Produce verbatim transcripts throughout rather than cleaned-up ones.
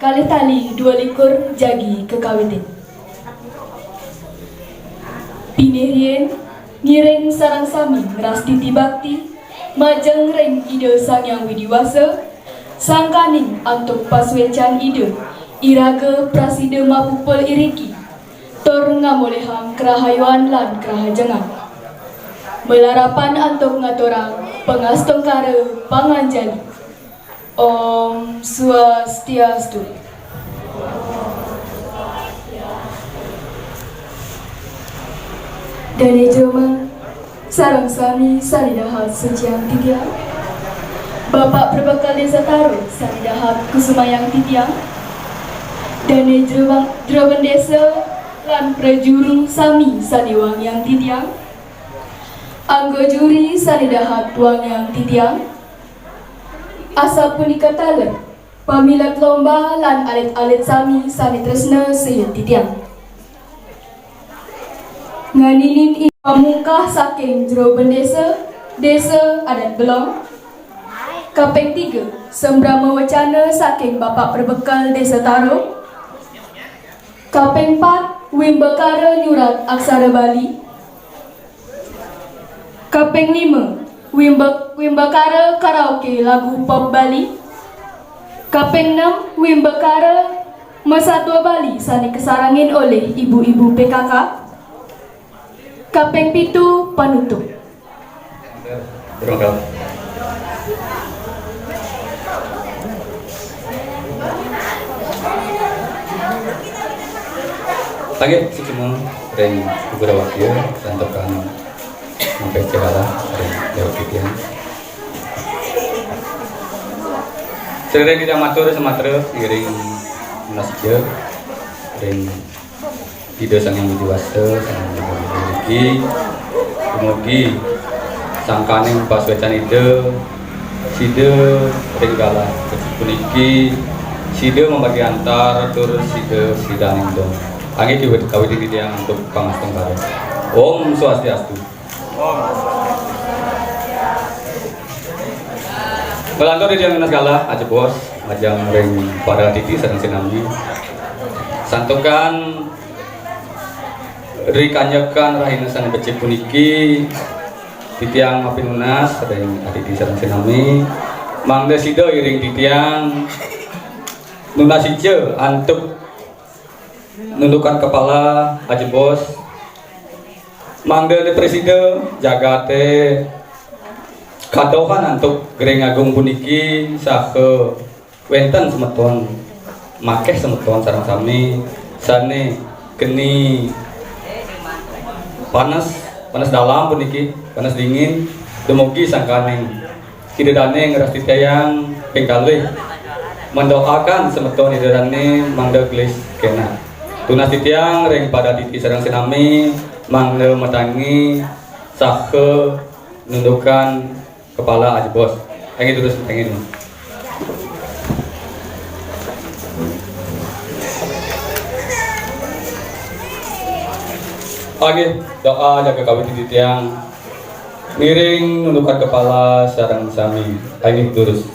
Kalih tali dua likur jagi kakawitin. Pinih riin, ngiring sareng sami ngrastiti bakti majeng ring Ida Sang Hyang Widi Wasa, sangkaning antuk pasuécan Ida, iraga prasida mapupul iriki, tur ngamolihang karahayuan lan karahajengan. Malarapan antuk ngaturang pangastungkara panganjali. Om Swastiastu. Dané jero mangku, sareng sami sané dahat suciang titiang. Bapak Perbekel Désa Taro sané dahat kusumayang titiang. Dané jero mang-, jero bendésa lan prajuru sami sané wangiang titiang. Angga juri sané dahat wangiang titiang. Asapunika taler pamilet lomba lan alit-alit sami sané tresna sihin titiang. Nganinin i-, pamungkah saking jero bendésa, Désa Adat Belong. Kaping tiga, sembrama wecana saking Bapak Perbekel Désa Taro. Kaping pat, wimbakara nyurat aksara Bali. Kaping lima, wimba-, wimbakara karaoke lagu pop Bali. Kaping enam, wimbakara masatua Bali sané kasarengin olih ibu-ibu P K K. Kaping pitu, panutup. Durung tahu. Inggih, suksma ring Ibu Rawasya, santukan nampek cekala ring jawab titiang. Sering kita matur samatra ngiring nasija ring Ida Sang Hyang Widi Wasa, Sang Hyang Widi Wasa niki, dumugi sangkaning pasuécan Ida, sida ring galah puniki, sida mabagi antar tur sida sidaning dong. Inggih, kawit-, kawitin titiang antuk pangastungkara. Om Swastiastu. Nglantur titiang nunas galah ajebos majeng ring para aditi sareng sinami. Santukan rikanyekan rahina sané becik puniki, titiang mapinunas ring aditi sareng sinami, mangda sida iring titiang nunas ica antuk nundukan kepala ajebos, mangda prasida jagaté kadohan antuk Gering Agung puniki saha wénten semeton, makéh semeton sareng sami sané keni panes, panes dalam puniki, panes dingin, dumugi sangkaning Ida dané ngrastitayang ping kalih, mendoakan semeton Ida dané mangda gelis kénak. Tunas titiang ring para aditi sareng sinami mangda matangi saha nundukan kepala ajebos. Inggih, terus, inggih. Inggih, doa jaga kawit titiang. Ngiring nundukan kepala sareng sami. Inggih, durus.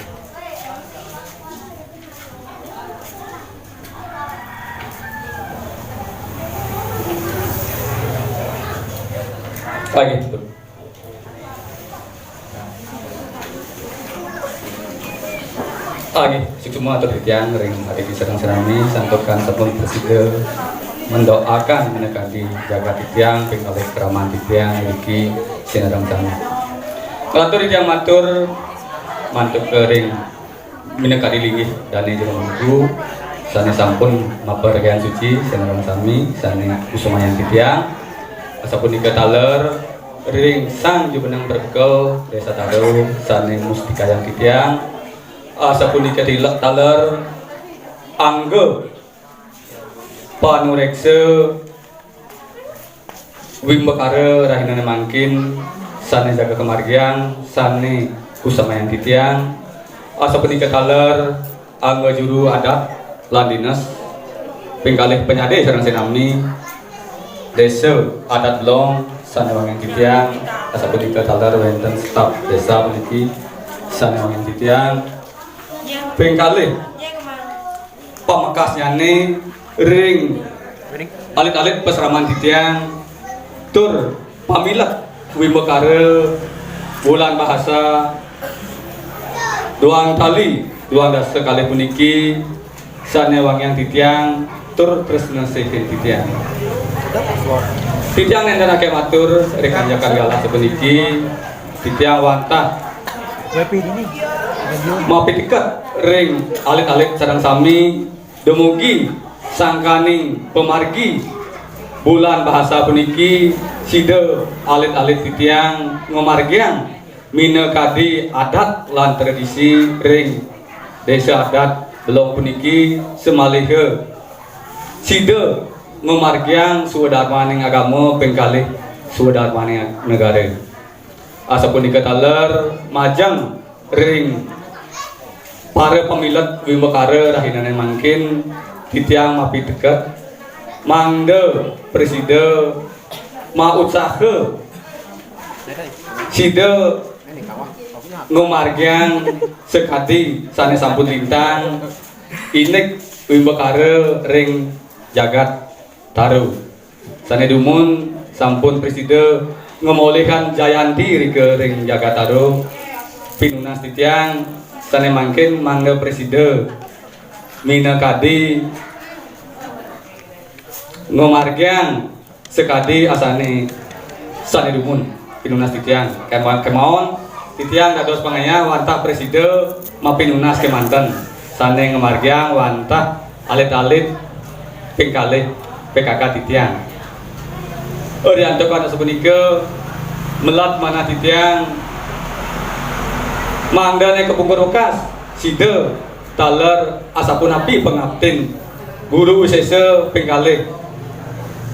Inggih, durus. Inggih, suksma atur titiang ring aditi sareng sinami, santukan sampun prasida mendoakan minakadi jagat titiang, ping kalih kraman titiang ngriki sinareng sami. Nglantur titiang matur mantuk ring minakadi linggih dané jero mangku, sané sampun maparegayan suci, sinareng sami, sané kusumayang titiang. Asapunika taler, ring Sang Jumeneng Perbekel Désa Taro, sané mustikayang titiang. Asapunika tilek taler, angga panuréksa wimbakara rahinané mangkin, sané jaga kamargiang, sané kusumayang titiang. Asapunika taler, angga juru adat lan dinas, ping kalih panyadi sareng sinami, Désa Adat Belong, sané wangiang titiang. Asapunika taler wénten staf désa puniki, sané wangiang titiang. Ping kalih, pamekasnyané ring alit-alit pasraman titiang tur pamilet wimbakara Wulan Bahasa duang tali duang dasa kalih puniki sané wangiang titiang tur tresna sihin titiang. Titiang nénten akéh matur ring anjakan galah sapuniki, titiang wantah mapiteket ring alit-alit sareng sami dumugi sangkaning pamargi Wulan Bahasa puniki, sida alit-alit titiang ngamargiang minakadi adat lan tradisi ring Désa Adat Belong puniki, samaliha sida ngamargiang swadarmaning agama ping kalih swadarmaning negara. Asapunika taler majeng ring para pamilet wimbakara rahinané mangkin, titiang mapiteket mangda prasida mautsaha sida ngamargiang sakadi sané sampun lintang indik wimbakara ring jagat Taro. Sané dumun sampun prasida ngamolihang jayanti rika ring jagat Taro. Pinunas titiang sané mangkin mangda prasida minakadi ngamargiang sakadi asané sané dumun. Pinunas titiang kema-, kemaon titiang dados pangayah wantah prasida mapinunas kémanten sané ngamargiang wantah alit-alit ping kalih P K K titiang. Riantuk asapunika melat manah titiang mangdané kapungkur wekas sida taler asapunapi pangaptin Guru Wisésa ping kalih.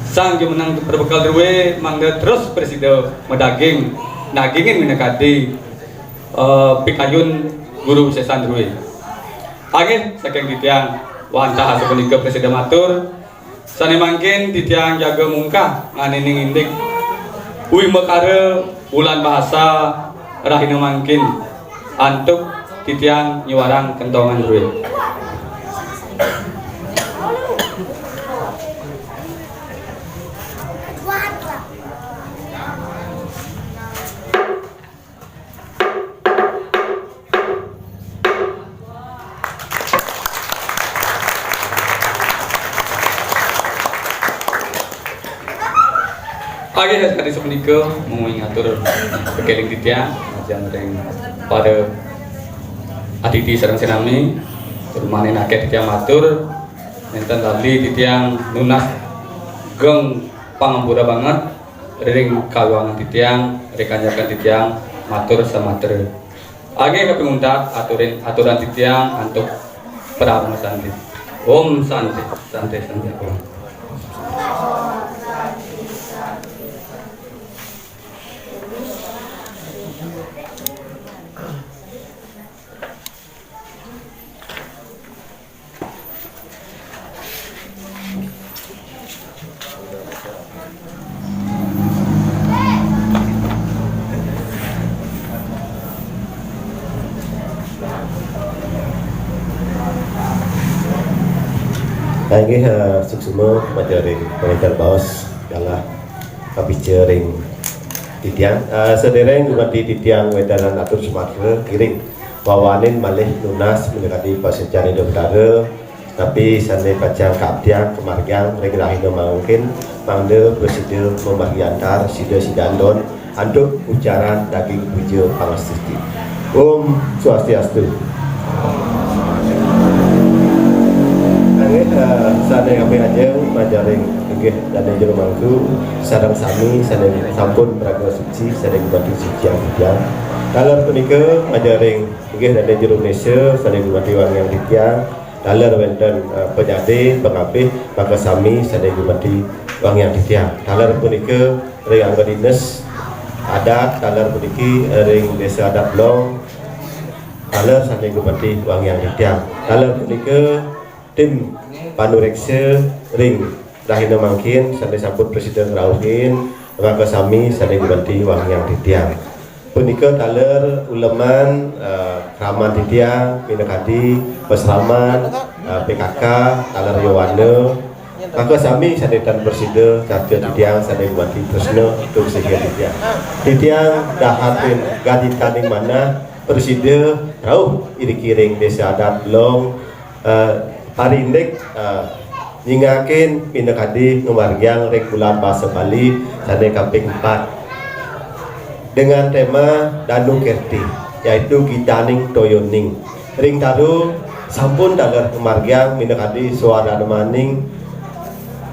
Sang jumeneng prabekel drué mangda terus prasida madaging, dagingin minakadi, eh, pikayun Guru Wisésa drué. Inggih, saking titiang wantah asapunika prasida matur. Sané mangkin titiang jaga mungkah nganining indik wimbakara Wulan Bahasa rahina mangkin antuk titiang nyuarang kentongan drué. Inggih, sakadi sapunika, mungguing atur kekéling titiang, majeng ring para atiti sareng sinami, rumanin akéh titiang matur, nénten lali titiang nunas geng pangampura banget ring kawiwangan titiang, ring kanyakan titiang, matur samatra. Inggih kaping untat aturin, aturan titiang antuk parama santi. Om Santi, Santi, Santi, Om. Inggih, eh, suksma majeng ring pangénter baos galah kapica ring titiang. Eh, sadéréng gumanti titiang wéntenan atur sumatra ngiring wawanin malih nunas minakadi pasajané Ida Betara, tapi sané pacang kaaptiang kamargiang ring rahina mangkin, mangda prasida mamargi antar sida sidanton antuk ucaran daging puja pangastiti. Om Swastiastu. Inggih, eh, sané kaping ajeng majeng ring inggih Dané Jero Mangku sareng sami sané sampun maraga suci sané gumanti suciang titiang. Taler punika majeng ring inggih Dané Jero Désa sané gumanti wangiang titiang. Taler wénten, eh, panyadi, pangapih, makasami sané gumanti wangiang titiang. Taler punika ring angga dinas adat, taler puniki ring Désa Adat Belong, taler sané gumanti wangiang titiang. Taler punika tim panuréksa ring rahina mangkin sané sampun prasida ngrauhin, makasami sané gumanti wangiang titiang. Punika taler uleman, eh, kraman titiang, minakadi pasraman, eh, P K K, taler Yowana. Maka sami sane tan prasida, catur titiang sane gumanti tresna, tur sihir titiang. Titiang dahatin gaditaning manah, prasida rauh iriki ring Desa Adat Long, eh, parindik, eh, nyingakin minakadi ngamargiang ring bulan basa Bali sane kaping empat. Dengan tema Danu Kerthi, yaitu Gitaning Toya Uning. Ring taru sampun taler ngamargiang minakadi swadarmaning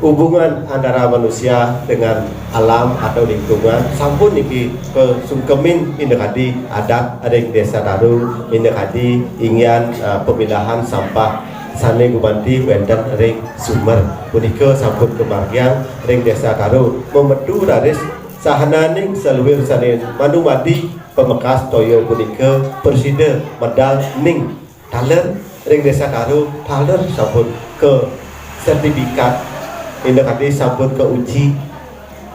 hubungan antara manusia dengan alam atau lingkungan, sampun niki kasungkemin minakadi adat ring Desa Taru, minakadi inggian, eh, pamilahan sampah sane gumanti wenten ring sumber. Punika sampun kamargiang ring Desa Taru. Mametu raris sahananing saluir sane manumadi pamekas toya punika prasida medal ning. Taler ring Desa Taru, taler sampun ka sertifikat, minakadi sampun kauji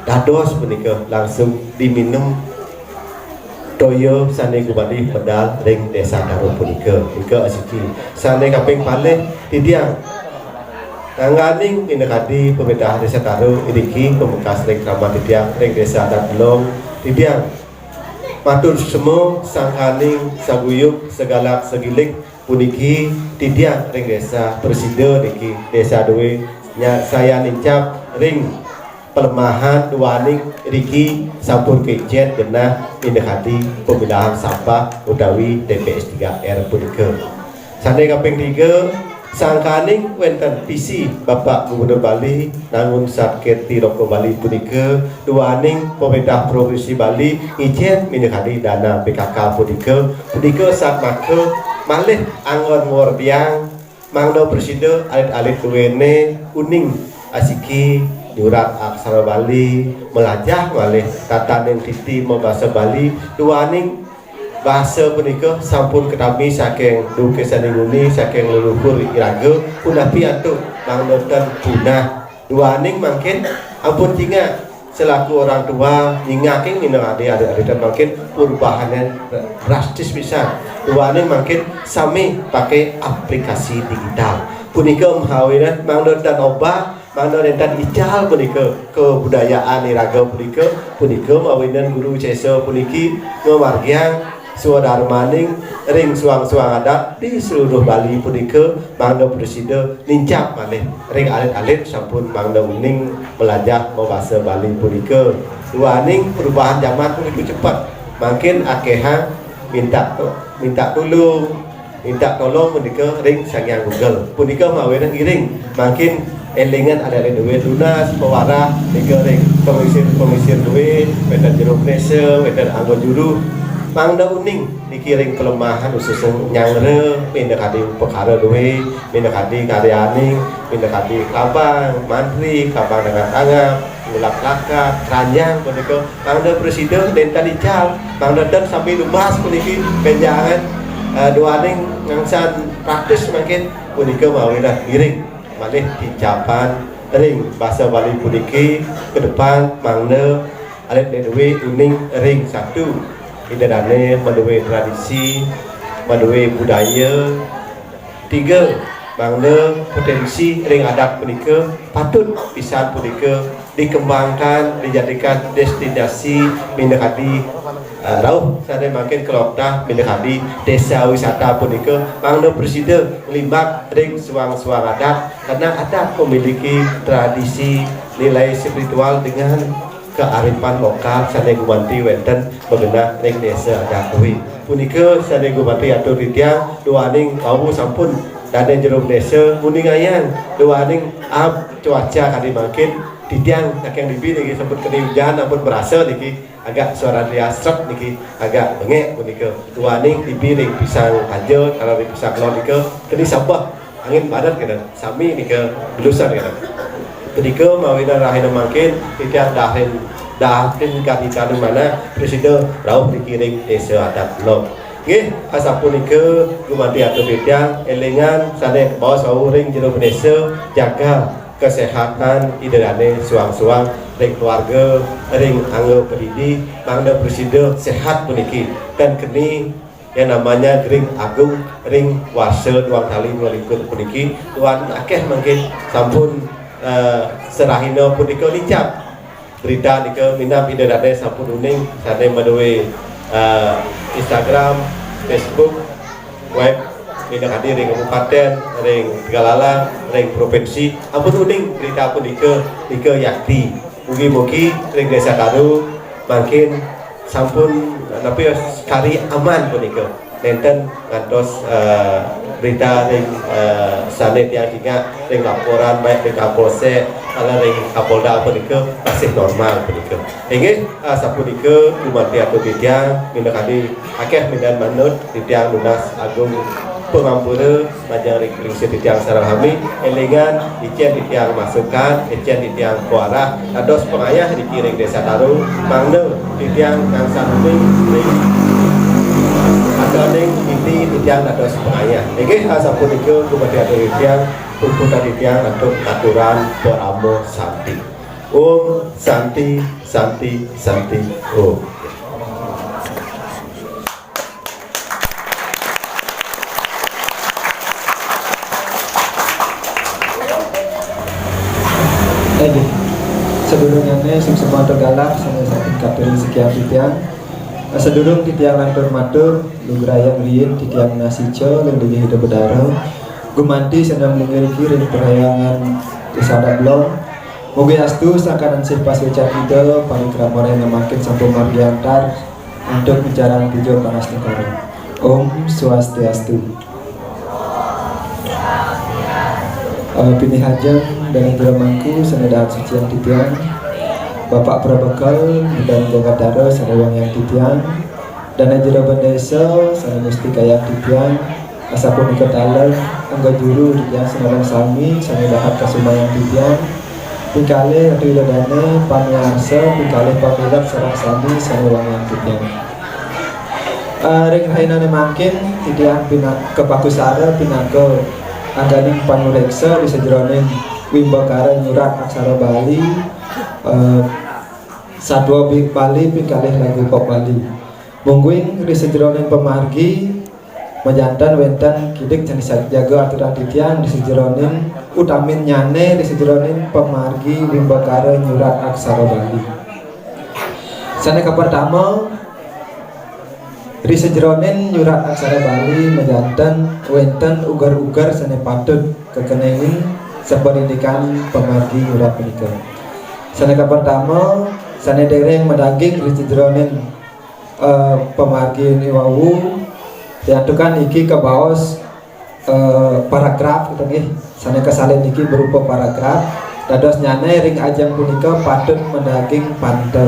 dados punika langsung diminum toya sane gumanti medal ring Desa Taru punika. Nika asiki. Sane kaping kalih titiang. Ngangganing minakadi pamedal Desa Taru, iriki pamekas ring kraman titiang ring Desa Adat Long, titiang matur suksma sangkaning saguyub sagalak sagilik puniki titiang ring Desa prasida niki, Desa Due nya sayan nincap ring palemahan duaning iriki sampun kicen genah minakadi pamilahan sampah utawi T P S tiga R punika. Sane kaping tiga, sangkaning wenten visi Bapak Gubernur Bali nangun Sat Kerthi Loka Bali punika, duaning pemerintah Provinsi Bali ngicen minakadi dana P K K punika, punika satmaka malih anggon ngordiang mangda prasida alit-alit duene uning asiki nyurat aksara Bali, malajah malih tataning titi mabasa Bali, duaning basa punika sampun katami saking duke sane nguni, saking leluhur iraga, punapi antuk mangda ten punah. Duaning mangkin ampun cingak selaku orang tua nyingakin minakadi adik-adik mangkin perubahannya drastis pisan. Duaning mangkin sami pakai aplikasi digital. Punika mawinan mangda ten obah, mangda nenten ical punika kebudayaan iraga punika, punika mawinan Guru Sesa puniki ngamargiang swadarmaning ring suang-suang adat di seluruh Bali punika, mangda prasida nincap malih ring alit-alit sampun mangda uning malajah mabasa Bali punika. Duaning perubahan jaman punika cepet. Mangkin akehang minta to-, minta tulung, minta tolong punika ring Sang Hyang Google. Punika mawinan ngiring. Mangkin elingan adik-adik duit tunas, pawarah, nika ring panglingsir-panglingsir duit, wenten jero panglingsir, wenten anggon juru. Mangda uning niki ring palemahan khususnya nyanggra, minakadi upakara duit, minakadi karyaning, minakadi kabang, mantri, kabang dengan tanggap, ngulak lakat, keranjang, punika mangda prasida nenten ical, mangda ten sami numbas puniki, benjangan, eh, duaning ngangsan praktis mangkin punika mawinan ngiring malih tincapan ring basa Bali puniki ke depan mangda alit-alit duit uning ring satu. Ida dane madue tradisi, madue budaya, tiga, mangda potensi ring adat punika patut pisan punika dikembangkan, dijadikan destinasi minakadi, eh, rauh sane mangkin kelokta minakadi desa wisata punika mangda prasida nglimbak ring suang-suang adat, karena adat memiliki tradisi, nilai spiritual dengan kearifan lokal sane gumanti wenten magenah ring desa adat duit. Punika sane gumanti atur titiang, duaning wau sampun dane jero desa nguningayang duaning ab cuaca kadi mangkin, titiang saking dibi niki sampun keni ujan ampun berasa niki agak suara dia srep niki agak bengek punika. Duaning dibi ring Pisang Aja, kalau ring Pisang Kelon nika keni sabeh angin barat kena. Sami nika belusan kena. Punika mawinan rahina mangkin titiang dahin dahin kaditane manah prasida rauh niki ring desa adat Long. Nggih, asapunika gumanti atur titiang, elingan sane kabaos wau ring jero desa, jaga kesehatan ida dane suang-suang. ring keluarga, ring angga padidi, mangda prasida sehat puniki. Tan keni yang namanya Gering Agung ring warsa duang tali dua likur puniki, duaning akeh mangkin sampun, eh, sarahina punika lincah. Berita nika minab Ida Dane sampun uning sane madue, eh, Instagram, Facebook, web, minab kadi ring kabupaten, ring Tegalalang, ring provinsi, ampun uning berita punika, nika yakti. Mugi-mugi ring Desa Taru mangkin sampun napi kari aman punika. Nenten ngantos, eh, berita ring, eh, sane tiang tingak ring laporan baik ring Kapolsek, kala ring Kapolda punika masih normal punika. Inggih, eh, sapunika gumanti atur titiang, minab kadi akeh minab manut titiang nunas agung pangampura majeng ring, ring titiang sareng sami, elingan icen titiang masukan, icen titiang kuarah, dados pangayah niki ring Desa Taru, mangda titiang ngansanin ring, ring, adaning titi titiang dados pangayah. Inggih, sapunika gumanti atur titiang, puputang titiang antuk aturan Parama Santi. Om Santi, Santi, Santi, Om. Inggih. Sadurungnyane suksma atur galah sane sampun katurin sikian titiang. Sadurung titiang lantur matur, lugrayang riin titiang nunas ica ring linggih Ida Betara. Gumanti sane mlinggih riki ring Parhyangan Desa Adat Blong. Mugi astu sangkaning sih pasuecan Ida, parikrama ring mangkin sampun margi antar antuk ngicarang pija panas negara. Om Swastiastu. Eh, pinih ajeng Dane Jero Mangku sane dahat suciang titiang, Bapak Prabekel, Dane Jagatara sane wangiang titiang, Dane Jero Bendesa sane mustikayang titiang, asapunika taler, angga juru titiang sareng sami sane dahat kasumayang titiang, ping kalih Ratu Ida Dane, pamiarsa, ping kalih pamilet sareng sami sane wangiang titiang. Eh, ring rahinane mangkin, titiang pina-, kapakusara pinaka angganing panureksa ri sajeroning wimbakara nyurat aksara Bali, eh, satua bi-, Bali ping kalih lagu pop Bali. Mungguing ri sajeroning pamargi, majanten wenten kidik sane sa-, jaga aturan titiang ri sajeroning utaminnyane ri sajeroning pamargi wimbakara nyurat aksara Bali. Sane kapertama, ri sajeroning nyurat aksara Bali majanten wenten uger-uger sane patut kakenengin saparindikan pamargi nyurat punika. Sane kapertama, sane dereng madaging ri sajeroning, eh, pamargi wau, diantukan niki kabaos eh, paragraf, gitu nggih. Sane kasalin niki berupa paragraf. Dadosnyane ring ajeng punika patut madaging panta.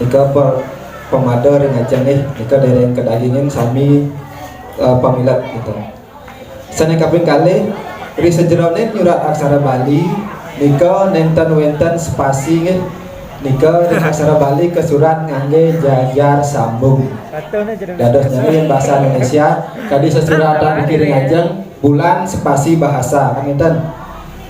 Nika pa-, pamada ring ajeng nggih. Nika dereng kadagingin sami, eh, pamilet gitu. Sane kaping kalih, ri sajeroning nyurat aksara Bali, nika nenten wenten spasi nggih. Nika ring aksara Bali kasurat ngangge jajar sambung. Dadosnyane yen basa Indonesia, kadi sesuratan niki ring ajeng, bulan spasi bahasa, kan ngenten.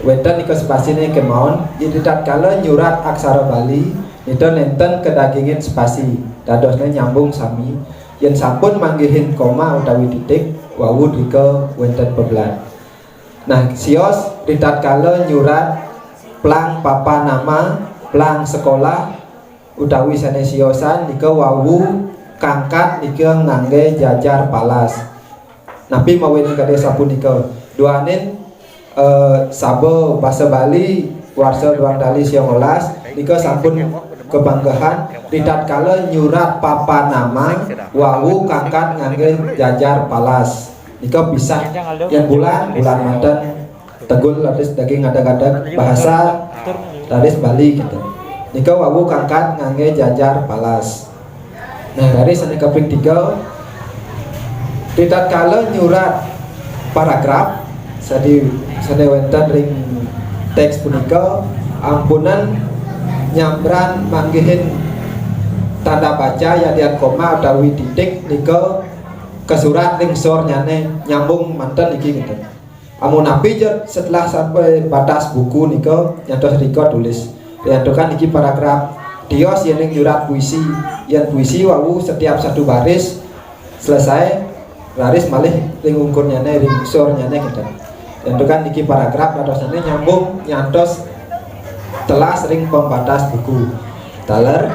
Wenten nika spasine kemawon, yen tatkala nyurat aksara Bali, nika nenten kadagingin spasi. Dadosne nyambung sami. Yen sampun manggihin koma utawi titik, wau drika wenten pablat. Nah, sios ritatkala nyurat plang papa nama, plang sekolah, utawi sane siosan nika wau kangkat nika ngangge jajar palas. Napi mawinan kadi sapunika? Duaning, eh, saba basa Bali warsa duang tali sia welas nika sampun kabanggahan ritatkala nyurat papa nama wau kangkat ngangge jajar palas. Nika pisah yen bulan, bulan manten. Tegul raris daging ngadeg-adeg bahasa raris Bali gitu. Nika wau kangkat ngangge jajar palas. Nah, raris sane kaping tiga, ritatkala nyurat paragraf sadi sane wenten ring teks punika, ampunang nyambran manggihin tanda baca yadian koma utawi titik nika kasurat ring sornyane nyambung manten niki gitu. Amun napi ja setelah sampai batas buku nika nyantos rika tulis, Riantukan niki paragraf tios yén ing nyurat puisi. Yén puisi wau setiap satu baris selesai, raris malih ring ungkurnyané, ring surnyané kénten. Riantukan niki paragraf dadosnyané nyambung nyantos telas ring pembatas buku. Taler,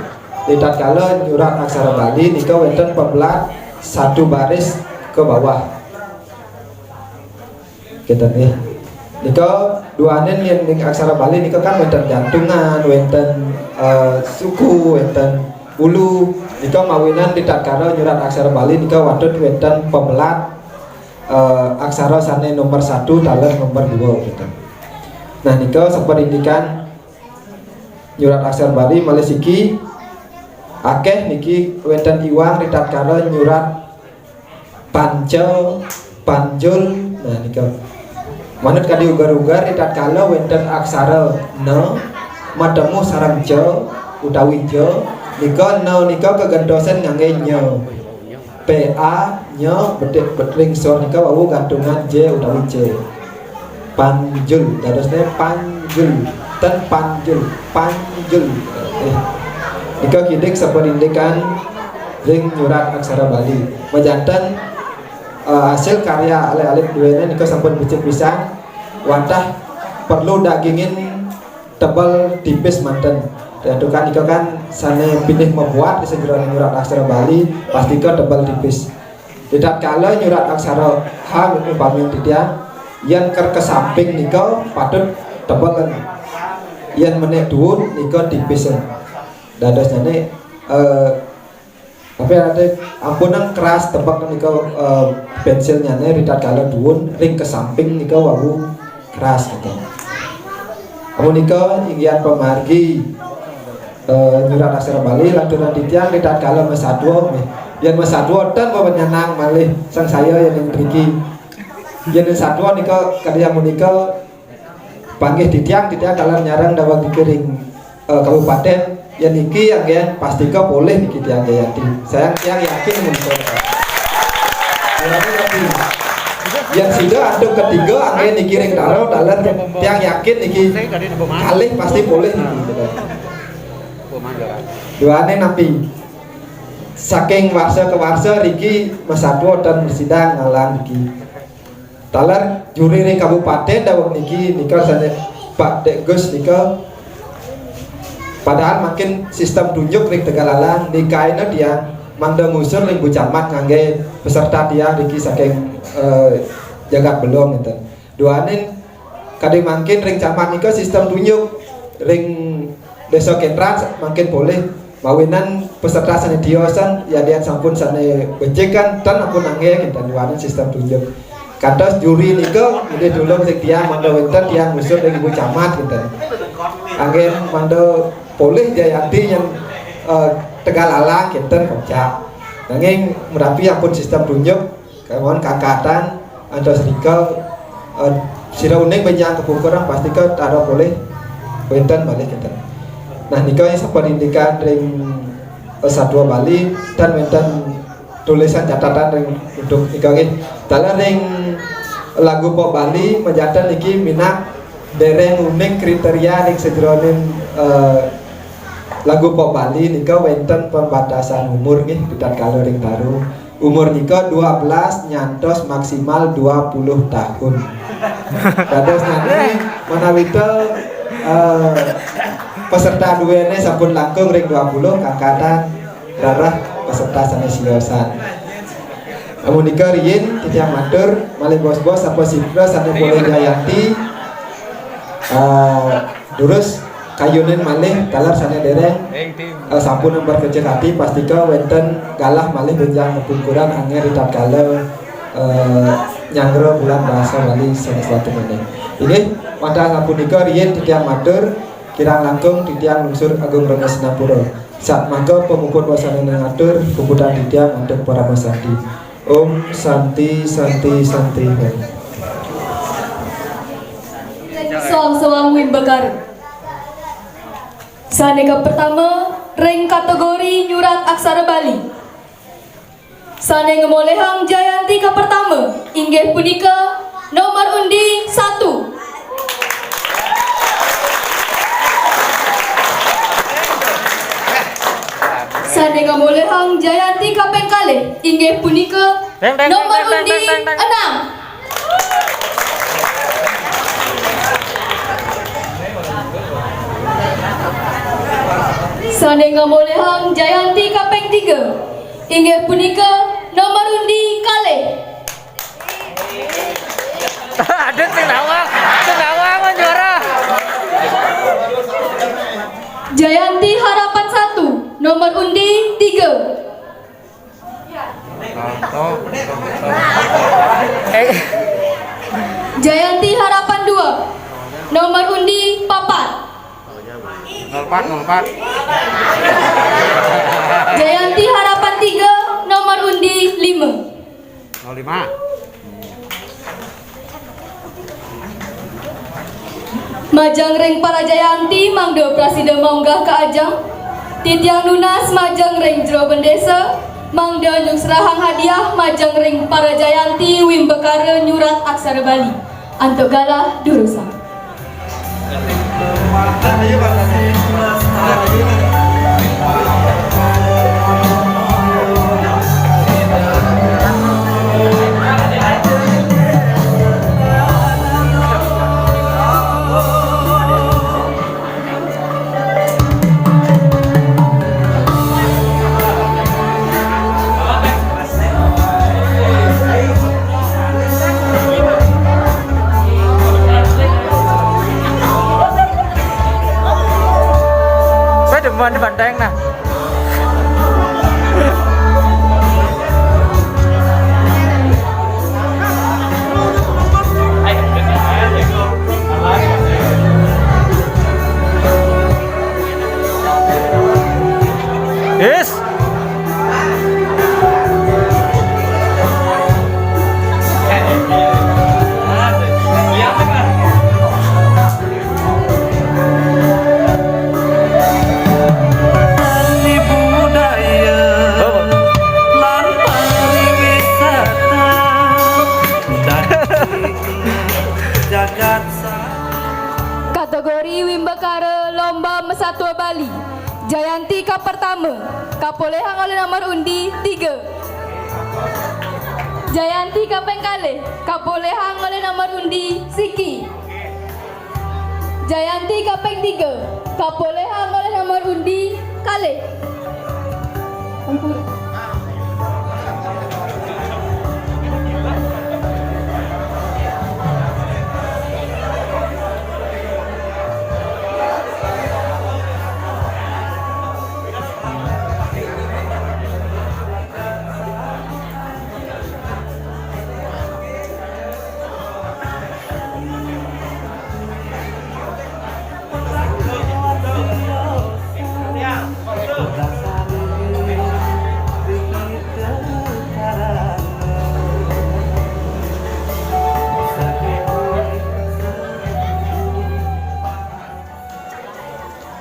ritatkala nyurat aksara Bali nika wénten pebelat satu baris ke bawah. Kénten nggih. Nika duaning yén ning aksara Bali nika kan wénten jantungan, wénten, eh, suku, wénten ulu. Nika mawinan ritatkala nyurat aksara Bali nika patut wénten pebelat, eh, aksara sané nomor satu taler nomor dua gitu. Nah, nika saparindikan nyurat aksara Bali malih siki akéh niki wénten iwang ritatkala nyurat panca, panjul. Nah, nika. Manut kadi uger-uger, ritatkala wénten aksara na matemu sareng ca utawi ja, nika na nika kagentosan nganggé nya. P A, nya, bedik, bet-, ring sor nika wau gantungan J utawi J. Panjul, dadosné panjul, ten panjul, panjul. Eh, nika kidik saparindikan ring nyurat aksara Bali. Majanten, eh, hasil karya alit-alit duéné nika sampun becik pisan, wantah perlu dagingin tebel tipis manten. Riantukan nika kan sané pinih mabuat sajeroning nyurat aksara Bali, pastika tebel tipis. Ritatkala nyurat aksara ha, upami titiang, yén ker ka samping nika patut tebel. Yén menék duun nika tipis. Dadosnyané, eh, tapi ada ampunang keras tebek nika, eh, pensilnyané ritatkala duun ring ka samping nika wau keras gitu. Amun nika inggihan pamargi, eh, nyurat aksara Bali lanturan titiang ritatkala masatua, méh. Yén masatua ten bawa nyanang malih sangsaya yén ing mriki. Yén satua nika kadi amun nika panggih titiang, titiang taler nyareng daweg niki ring, eh, kabupatén. Yén niki anggén pastika polih niki tiang Jayanti. Sayang tiang yakin menika. Yén sida antuk ketiga anggén niki ring Taro, taler tiang yakin niki kalih pasti polih niki. Duaning napi? Saking warsa ke warsa riki masatua ten mrasidang ngalang niki. Taler juri ring kabupatén daweg niki, nika sané Pak Dék Gus nika. Padahal mangkin sistem tunjuk ring Tegalalang, nikaina tiang mangda ngusur ring Bu Camat nganggé peserta tiang riki saking, eh, jagat Belung ngénten. Duaning kadi mangkin ring camat nika sistem tunjuk, ring Désa Kéntran mangkin polih. Mawinan peserta sané tiosan, yadian sampun sané becik kan, ten ampun anggé, kénten duaning sistem tunjuk. Kantos juri nika nggih tulung ring tiang mangda wénten tiang ngusur ring Ibu Camat, kénten. Anggén mangda polih Jayanti nyen, eh, Tegalalang, kénten kocap. Nanging merapi ampun sistem tunjuk, Kemawon kangkatan antos rika, eh, sira uning bénjang kapungkuran pastika Taro polih wénten malih kénten. Nah, nika saparindikan ring, eh, satua Bali, tan wénten tulisan catatan ring untuk nika nggih. Taler ring lagu pop Bali majanten niki minab déréng uning kriteria ring sajeroning, eh, lagu pop Bali nika wénten pembatasan umur nggih, ritatkala ring Taro. Umur nika dua belas nyantos maksimal dua puluh tahun. Dados nanging manawita, eh, peserta duéné sampun langkung ring dua puluh, kangkatan rarah peserta sané siosan. Amunika riin titiang matur malih bos-bos sapa sira sané polih Jayanti. Eh, durus kayunin malih taler sané déréng, eh, sampun berkecil hati, pastika wénten galah malih bénjang kapungkuran anggén ritatkala, eh, nyanggra bulan bahasa Bali sané selatumané. Inggih, wantah sapunika riin titiang matur, kirang langkung titiang lungsur agung rena sinampura. Satmangga pamuput wasananing atur, puputang titiang antuk parama santi. Om Santi, Santi, Santi. Soang-soang wimbakara. Sané kapertama, ring kategori nyurat aksara Bali. Sané ngamolihang Jayanti kapertama, inggih punika nomor undi satu. Ngamolihang Jayanti kaping kalih inggih punika nomor undi enam. Sane ngamolihang Jayanti kaping tiga inggih punika nomor undi kalih. Aduh, sing nawang, sing nawang, Mas, juara. Jayanti Harapan satu, nomor undi tiga. Eh. Jayanti Harapan dua, nomor undi papat. Nol empat, nol empat. Jayanti Harapan tiga, nomor undi lima. Nol lima. Majeng ring para Jayanti mangda prasida maunggah ka ajeng. Titiang nunas majeng ring jero bendesa mangda nyuksrahang hadiah majeng ring para Jayanti wimbakara nyurat aksara Bali. Antuk galah durusang. Kowe demen banteng nah. Yes. Seni budaya lan pariwisata dan jagat. Kategori Wimbakara Lomba Masatua Bali. Jayanti kapertama, kapolihang olih nomor undi tiga. Jayanti kaping kalih, kapolihang olih nomor undi siki. Jayanti kaping tiga, kapolihang olih nomor undi kalih. Ampun.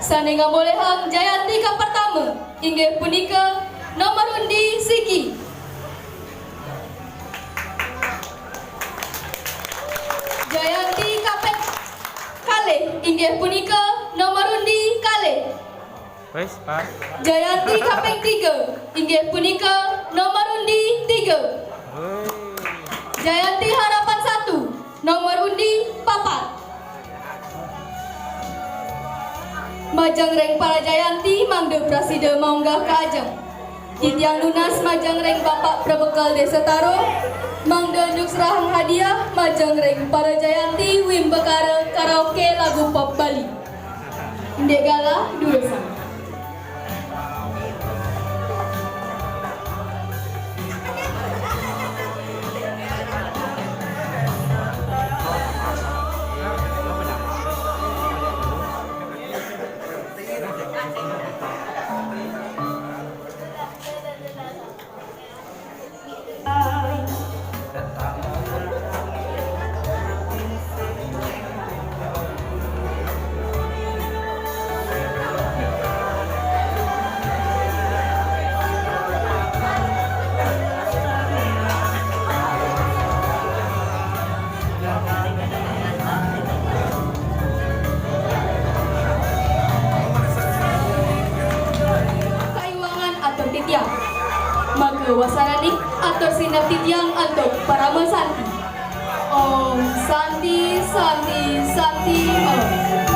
Sane ngamolihang Jayanti kapertama inggih punika nomor undi siki. Jayanti kaping kalih inggih punika nomor undi kalih. Wis, Pak. Jayanti kaping tiga inggih punika nomor undi tiga. Woi. Jayanti Harapan satu, nomor undi papat. Majeng ring para Jayanti mangda prasida maunggah ka ajeng. Titiang nunas majeng ring Bapak Prabekel Desa Taro, mangda nyuksrahang hadiah majeng ring para Jayanti wimbakara karaoke lagu pop Bali. Indik galah, durusang. Maka wasananing atur sineb titiang antuk parama santi. Om Santi, Santi, Santi, Om.